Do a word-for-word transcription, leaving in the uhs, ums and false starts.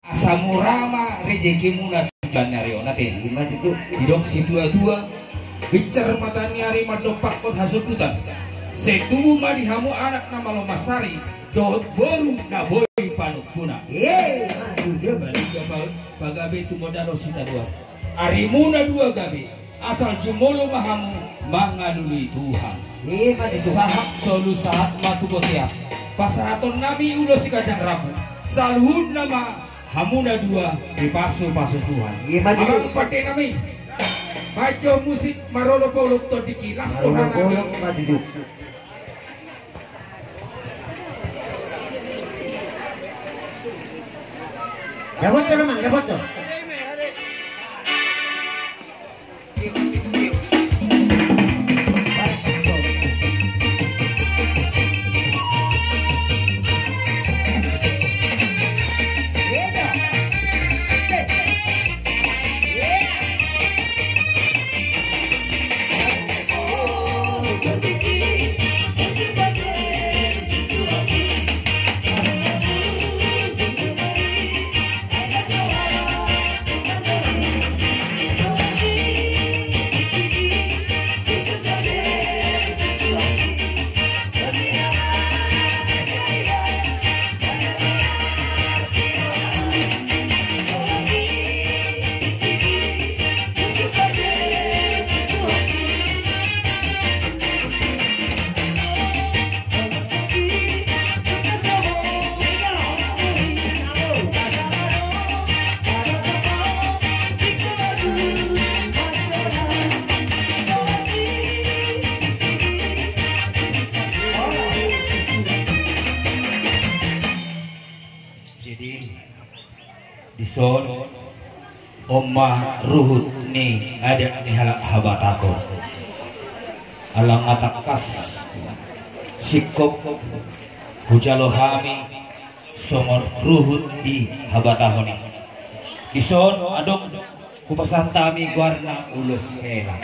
Asa mura ma rejekimuna tu jalan ni ari on ate. Ima tutu. Didok situa-tua, binsar mata ni ari mandompakkon hasobutan. Sai tubu ma di hamu anak na malo mansari dohot boru na boi panumpuna. Ima tutu. Balik pagabe tumodalo sitadoan. Arimuna dua gabe, asal jumolo ma hamu mangalului Tuhan. Ima tutu. Sahat solu sahat ma tu bontean. Pasahaton nami ulos si ganjang rambu. Saluhutna ma hamuna dua dipasu-pasu Tuhan. Ima tutu. Amang pande nami. Bajo musik marolop-olop tondingki las dohot nami. Marolop-olop ma tutu. Dapot jo, Amang, dapot jo. Jadi, dison, on ma ruhut ni adat ni halak Habatahon. Ala nga tangkas singkop hujalo hami songon ruhut di Habatahon i. Dison adong hupasahat hami goarna ulos hela.